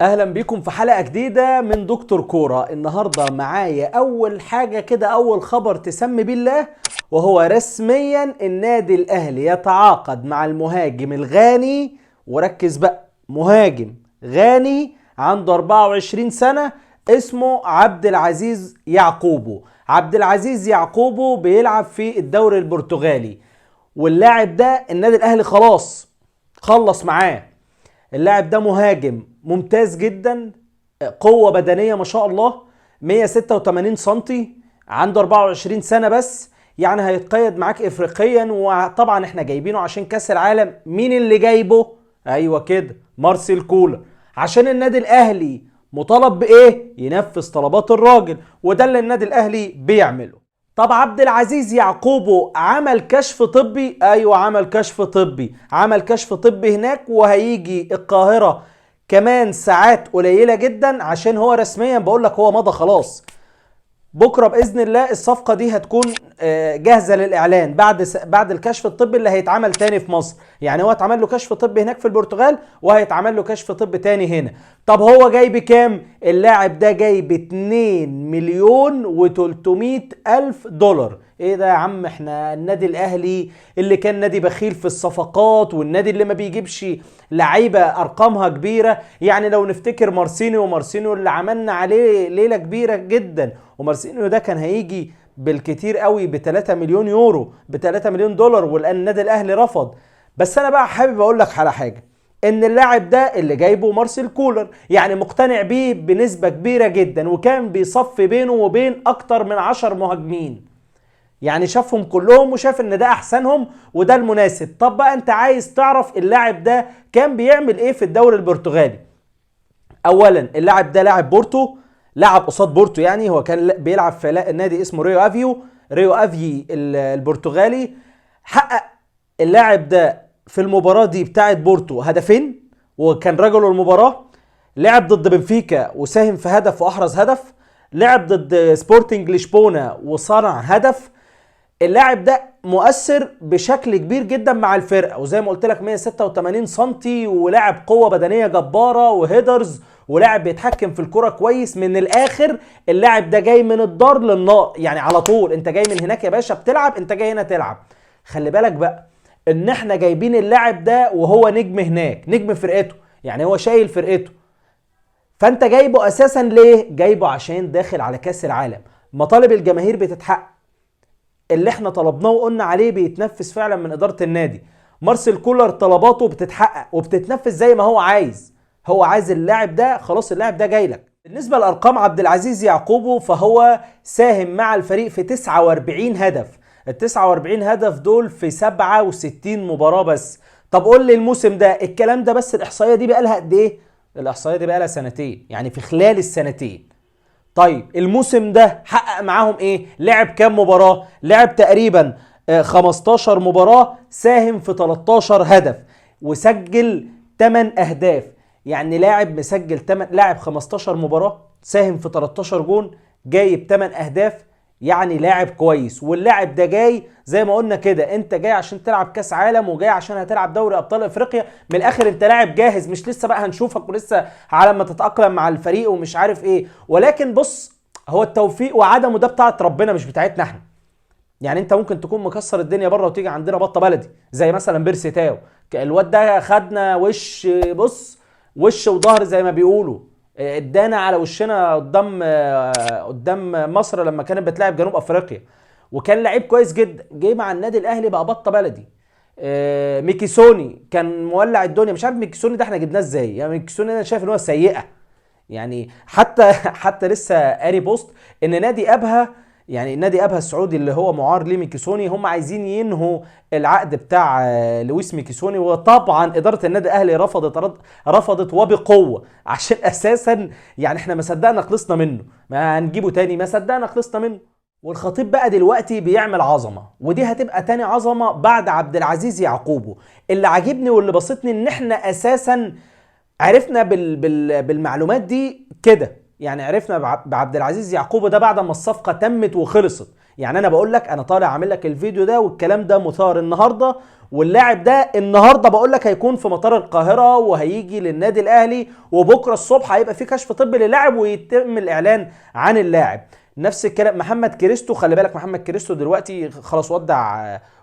اهلا بيكم في حلقة جديدة من دكتور كورة. النهاردة معايا اول حاجة كده، اول خبر تسمي بالله، وهو رسميا النادي الاهلي يتعاقد مع المهاجم الغاني، وركز بقى، مهاجم غاني عنده 24 سنة اسمه عبد العزيز يعقوبو. عبد العزيز يعقوبو بيلعب في الدوري البرتغالي، واللاعب ده النادي الاهلي خلاص خلص معاه. اللاعب ده مهاجم ممتاز جدا، قوة بدنية ما شاء الله، 186 سنتي، عنده 24 سنة بس، يعني هيتقيد معاك افريقيا، وطبعا احنا جايبينه عشان كاس العالم. مين اللي جايبه؟ ايوه كده، مارسيل كولر، عشان النادي الاهلي مطالب بايه؟ ينفذ طلبات الراجل، وده اللي النادي الاهلي بيعمله. طب عبد العزيز يعقوبو عمل كشف طبي؟ ايوه عمل كشف طبي، عمل كشف طبي هناك، وهيجي القاهرة كمان ساعات قليلة جدا، عشان هو رسميا بقول لك هو مضى خلاص. بكرة بإذن الله الصفقة دي هتكون جاهزة للإعلان بعد الكشف الطبي اللي هيتعمل تاني في مصر. يعني هو اتعمل له كشف طبي هناك في البرتغال، وهيتعمل له كشف طبي تاني هنا. طب هو جاي بكام؟ اللاعب ده جاي ب2,300,000 دولار. ايه ده يا عم؟ احنا النادي الاهلي اللي كان نادي بخيل في الصفقات، والنادي اللي ما بيجيبش لعيبة ارقامها كبيرة. يعني لو نفتكر مارسينيو، مارسينيو اللي عملنا عليه ليلة كبيرة جدا، ومارسينيو ده كان هيجي بالكتير قوي ب3 مليون يورو، ب3 مليون دولار، والان النادي الاهلي رفض. بس انا بقى حابب اقول لك على حاجة، ان اللاعب ده اللي جايبه مارسيل كولر يعني مقتنع بيه بنسبة كبيرة جدا، وكان بيصفي بينه وبين اكتر من 10 مهاجمين، يعني شافهم كلهم وشاف ان ده احسنهم وده المناسب. طب بقى انت عايز تعرف اللاعب ده كان بيعمل ايه في الدوري البرتغالي؟ اولا اللاعب ده لاعب بورتو، لعب قصاد بورتو، يعني هو كان بيلعب في نادي اسمه ريو افيو، ريو افي البرتغالي. حقق اللاعب ده في المباراة دي بتاعت بورتو هدفين، وكان رجل المباراة. لعب ضد بنفيكا وساهم في هدف واحرز هدف، لعب ضد سبورتنج لشبونة وصنع هدف. اللاعب ده مؤثر بشكل كبير جدا مع الفرقة، وزي ما قلت لك 186 سنتي، ولاعب قوة بدنية جبارة وهيدرز، ولاعب بيتحكم في الكرة كويس. من الاخر اللاعب ده جاي من الدار للنار، يعني على طول انت جاي من هناك يا باشا بتلعب، انت جاي هنا تلعب. خلي بالك بقى ان احنا جايبين اللاعب ده وهو نجم هناك، نجم فرقته، يعني هو شايل فرقته. فانت جايبه اساسا ليه؟ جايبه عشان داخل على كاس العالم، مطالب الجماهير بتتحقق، اللي احنا طلبناه وقلنا عليه بيتنفذ فعلا من ادارة النادي. مارسيل كولر طلباته بتتحقق وبتتنفذ زي ما هو عايز، هو عايز اللاعب ده، خلاص اللاعب ده جاي لك. بالنسبة لارقام عبد العزيز يعقوبو، فهو ساهم مع الفريق في 49 هدف، ال 49 هدف دول في 67 مباراة بس. طب قول لي الموسم ده الكلام ده بس، الاحصائية دي بقالها قد ايه؟ الاحصائية دي بقالها سنتين، يعني في خلال السنتين. طيب الموسم ده حقق معاهم ايه؟ لعب كام مباراة؟ لعب تقريبا 15 مباراة، ساهم في 13 هدف وسجل 8 اهداف. يعني لاعب مسجل 8، لاعب 15 مباراة، ساهم في 13 جون، جايب 8 اهداف، يعني لاعب كويس. واللاعب ده جاي زي ما قلنا كده، انت جاي عشان تلعب كاس عالم، وجاي عشان هتلعب دوري ابطال افريقيا. من الاخر انت لاعب جاهز، مش لسه بقى هنشوفك ولسه على ما تتاقلم مع الفريق ومش عارف ايه. ولكن بص، هو التوفيق وعدمه ده بتاعت ربنا مش بتاعتنا احنا. يعني انت ممكن تكون مكسر الدنيا بره وتيجي عندنا بطه بلدي زي مثلا بيرسي تاو، الواد ده خدنا وش، بص وش وظهر زي ما بيقولوا، ادانا على وشنا قدام مصر لما كانت بتلعب جنوب افريقيا، وكان لعيب كويس جدا. جه مع النادي الاهلي بقى بطه بلدي. ميكيسوني كان مولع الدنيا، مش عارف ميكيسوني ده احنا جبناه ازاي. يعني ميكيسوني انا شايف ان هو سيئه، يعني حتى لسه قاري بوست ان نادي ابها، يعني نادي ابها السعودي اللي هو معار ليه ميكيسوني، هم عايزين ينهوا العقد بتاع لويس ميكيسوني، وطبعا ادارة النادي الاهلي رفضت وبقوة، عشان اساسا يعني احنا ما صدقنا خلصنا منه، ما هنجيبه تاني، ما صدقنا خلصنا منه. والخطيب بقى دلوقتي بيعمل عظمه، ودي هتبقى تاني عظمه بعد عبد العزيز يعقوبو. اللي عاجبني واللي بسطني ان احنا اساسا عرفنا بالمعلومات دي كده، يعني عرفنا بعبد العزيز يعقوبو ده بعد ما الصفقة تمت وخلصت. يعني انا بقول لك انا طالع عامل لك الفيديو ده والكلام ده مثار النهارده، واللاعب ده النهارده بقول لك هيكون في مطار القاهرة وهيجي للنادي الاهلي، وبكره الصبح هيبقى في كشف طبي للاعب ويتم الاعلان عن اللاعب. نفس الكلام محمد كريستو، خلي بالك محمد كريستو دلوقتي خلاص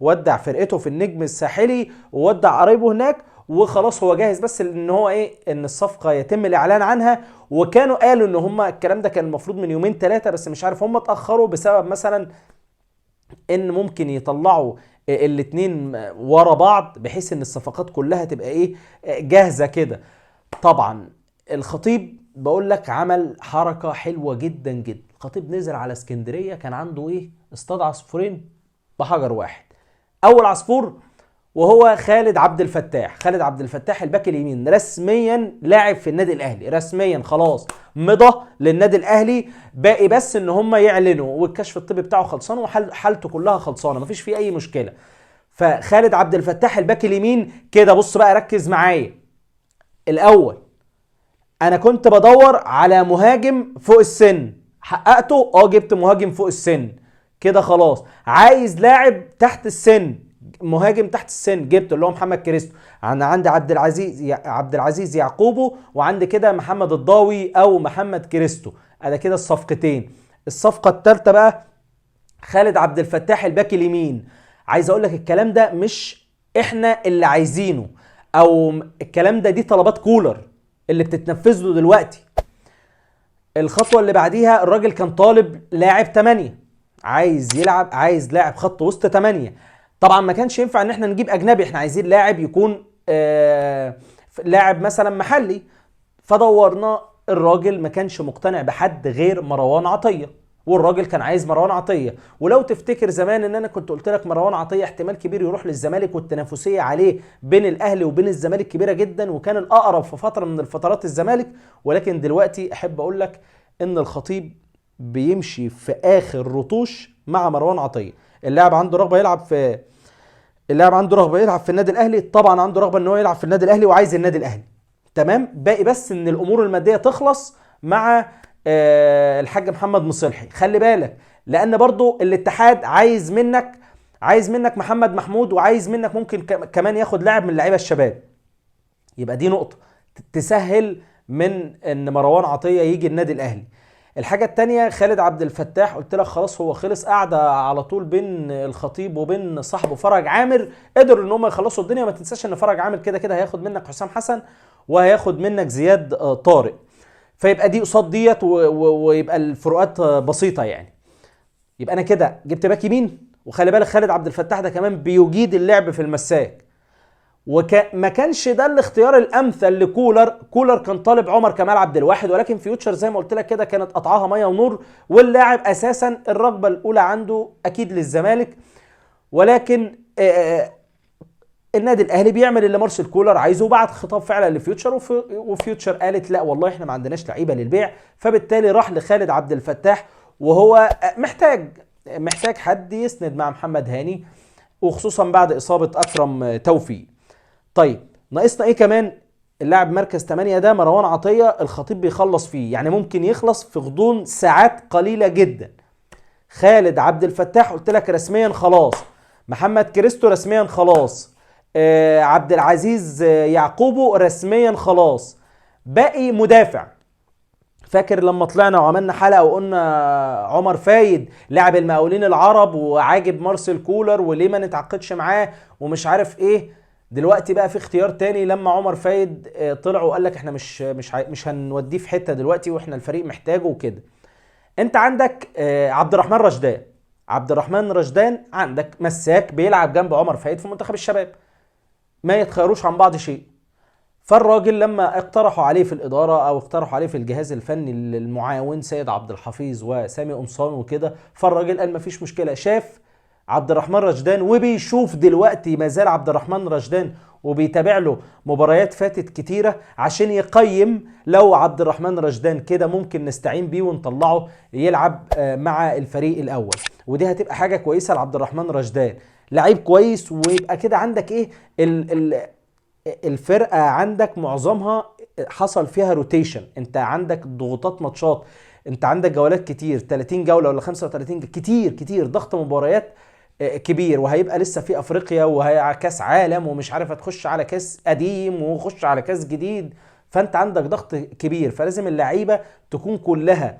ودع فرقته في النجم الساحلي وودع قرايبه هناك، وخلاص هو جاهز بس ان هو ايه، ان الصفقة يتم الاعلان عنها. وكانوا قالوا ان هم الكلام ده كان المفروض من يومين 3، بس مش عارف هم اتاخروا بسبب مثلا ان ممكن يطلعوا الاتنين ورا بعض بحيث ان الصفقات كلها تبقى ايه جاهزة كده. طبعا الخطيب بقول لك عمل حركة حلوة جدا جدا. الخطيب نزل على اسكندرية، كان عنده ايه، اصطاد عصفورين بحجر واحد. اول عصفور وهو خالد عبد الفتاح. خالد عبد الفتاح الباك اليمين رسميا لاعب في النادي الاهلي، رسميا خلاص مضى للنادي الاهلي، باقي بس ان هم يعلنوا، والكشف الطبي بتاعه خلصان وحالته كلها خلصانه، مفيش فيه اي مشكلة. فخالد عبد الفتاح الباك اليمين كده، بص بقى ركز معايا. الاول انا كنت بدور على مهاجم فوق السن، حققته، جبت مهاجم فوق السن كده خلاص. عايز لاعب تحت السن، مهاجم تحت السن، جبته اللي هو محمد كريستو. انا عندي عبد العزيز يعقوبو، وعندي كده محمد الضاوي او محمد كريستو. انا كده الصفقتين. الصفقة الثالثة بقى خالد عبد الفتاح الباك اليمين. عايز اقول لك الكلام ده مش احنا اللي عايزينه، او الكلام ده دي طلبات كولر اللي بتتنفذ له دلوقتي. الخطوة اللي بعديها الراجل كان طالب لاعب 8، عايز يلعب، عايز لاعب خط وسط 8. طبعا ما كانش ينفع ان احنا نجيب اجنبي، احنا عايزين لاعب يكون لاعب مثلا محلي. فدورنا، الراجل ما كانش مقتنع بحد غير مروان عطية، والراجل كان عايز مروان عطية. ولو تفتكر زمان ان انا كنت قلت لك مروان عطية احتمال كبير يروح للزمالك، والتنافسية عليه بين الاهلي وبين الزمالك كبيرة جدا، وكان الاقرب في فترة من الفترات الزمالك. ولكن دلوقتي احب اقول لك ان الخطيب بيمشي في اخر رطوش مع مروان عطية. اللاعب عنده رغبة يلعب في، اللاعب عنده رغبة يلعب في النادي الاهلي، طبعا عنده رغبة ان هو يلعب في النادي الاهلي وعايز النادي الاهلي، تمام. باقي بس ان الامور المادية تخلص مع الحاج محمد مصلحي. خلي بالك لان برضو الاتحاد عايز منك محمد محمود، وعايز منك ممكن كمان ياخد لاعب من لعيبة الشباب. يبقى دي نقطة تسهل من ان مروان عطية يجي النادي الاهلي. الحاجة التانية خالد عبد الفتاح قلت لك خلاص هو خلص، قاعدة على طول بين الخطيب وبين صاحبه فرج عامر، قدروا ان هم يخلصوا الدنيا. ما تنساش ان فرج عامر كده كده هياخد منك حسام حسن وهياخد منك زياد طارق، فيبقى دي قصاد ديت ويبقى الفروقات بسيطة يعني. يبقى انا كده جبت باك يمين، وخلي بالك خالد عبد الفتاح ده كمان بيجيد اللعب في المساك، وما كانش ده الاختيار الامثل لكولر. كولر كان طالب عمر كمال عبد الواحد، ولكن فيوتشر زي ما قلت لك كده كانت قطعها مية ونور، واللاعب اساسا الرغبة الاولى عنده اكيد للزمالك، ولكن النادي الاهلي بيعمل اللي مارسيل كولر عايزه، وبعت خطاب فعلا لفيوتشر، وفيوتشر قالت لا والله احنا ما عندناش لعيبة للبيع، فبالتالي راح لخالد عبد الفتاح، وهو محتاج حد يسند مع محمد هاني، وخصوصا بعد اصابه اكرم توفيق. طيب ناقصنا ايه كمان؟ اللاعب مركز 8 ده مروان عطية الخطيب بيخلص فيه، يعني ممكن يخلص في غضون ساعات قليلة جدا. خالد عبد الفتاح قلت لك رسميا خلاص، محمد كريستو رسميا خلاص، عبد العزيز يعقوبو رسميا خلاص، باقي مدافع. فاكر لما طلعنا وعملنا حلقة وقلنا عمر فايد لاعب المقاولين العرب وعاجب مارسيل كولر وليه ما نتعاقدش معاه ومش عارف ايه؟ دلوقتي بقى في اختيار تاني لما عمر فايد طلع وقال لك احنا مش هنوديه في حتة دلوقتي واحنا الفريق محتاجه وكده. انت عندك عبد الرحمن رشدان، عبد الرحمن رشدان عندك مساك بيلعب جنب عمر فايد في منتخب الشباب، ما يتخيروش عن بعض شيء. فالراجل لما اقترحوا عليه في الإدارة أو اقترحوا عليه في الجهاز الفني المعاون سيد عبد الحفيظ وسامي قمصان وكده، فالراجل قال مفيش مشكلة. شاف عبد الرحمن رشدان وبيشوف دلوقتي ما زال عبد الرحمن رشدان وبيتابع له مباريات فاتت كتيرة عشان يقيم لو عبد الرحمن رشدان كده ممكن نستعين بيه ونطلعه يلعب مع الفريق الأول، ودي هتبقى حاجة كويسة لعبد الرحمن رشدان، لعيب كويس. ويبقى كده عندك ايه الفرقة عندك معظمها حصل فيها rotation، انت عندك ضغوطات ماتشات انت عندك جولات كتير، 30 جولة ولا 35، كتير كتير، ضغط مباريات كبير، وهيبقى لسه في افريقيا وكاس عالم ومش عارف هتخش على كاس قديم وخش على كاس جديد، فانت عندك ضغط كبير، فلازم اللعيبة تكون كلها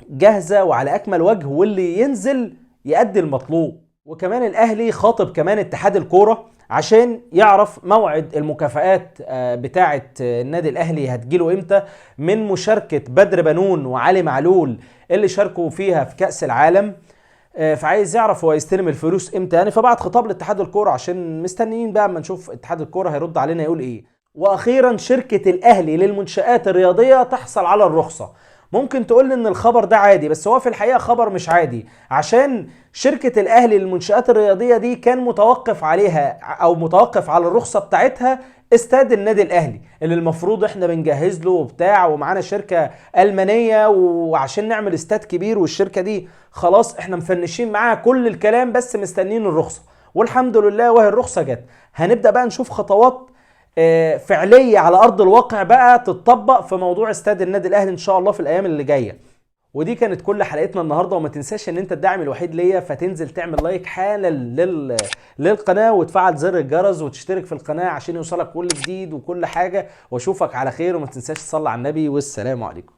جاهزة وعلى اكمل وجه، واللي ينزل يأدي المطلوب. وكمان الاهلي خاطب كمان اتحاد الكورة عشان يعرف موعد المكافآت بتاعه النادي الاهلي هتجيله امتى من مشاركة بدر بنون وعلي معلول اللي شاركوا فيها في كأس العالم، فعايز يعرف هو يستلم الفلوس امتى يعني، فبعت خطاب لاتحاد الكورة عشان مستنيين بقى اما نشوف اتحاد الكورة هيرد علينا يقول ايه. واخيرا شركة الاهلي للمنشآت الرياضية تحصل على الرخصة. ممكن تقول لي ان الخبر ده عادي، بس هو في الحقيقة خبر مش عادي، عشان شركة الاهلي للمنشآت الرياضية دي كان متوقف عليها او متوقف على الرخصة بتاعتها استاد النادي الاهلي اللي المفروض احنا بنجهز له وبتاع، ومعانا شركة ألمانية وعشان نعمل استاد كبير، والشركة دي خلاص احنا مفنشين معاها كل الكلام بس مستنيين الرخصة، والحمد لله وهي الرخصة جت. هنبدأ بقى نشوف خطوات فعلية على أرض الواقع بقى تتطبق في موضوع استاد النادي الأهلي إن شاء الله في الأيام اللي جاية. ودي كانت كل حلقتنا النهارده، وما تنساش ان انت الداعم الوحيد ليا، فتنزل تعمل لايك حالا للقناة وتفعل زر الجرس وتشترك في القناة عشان يوصلك كل جديد وكل حاجة، واشوفك على خير، وما تنساش تصلي على النبي، والسلام عليكم.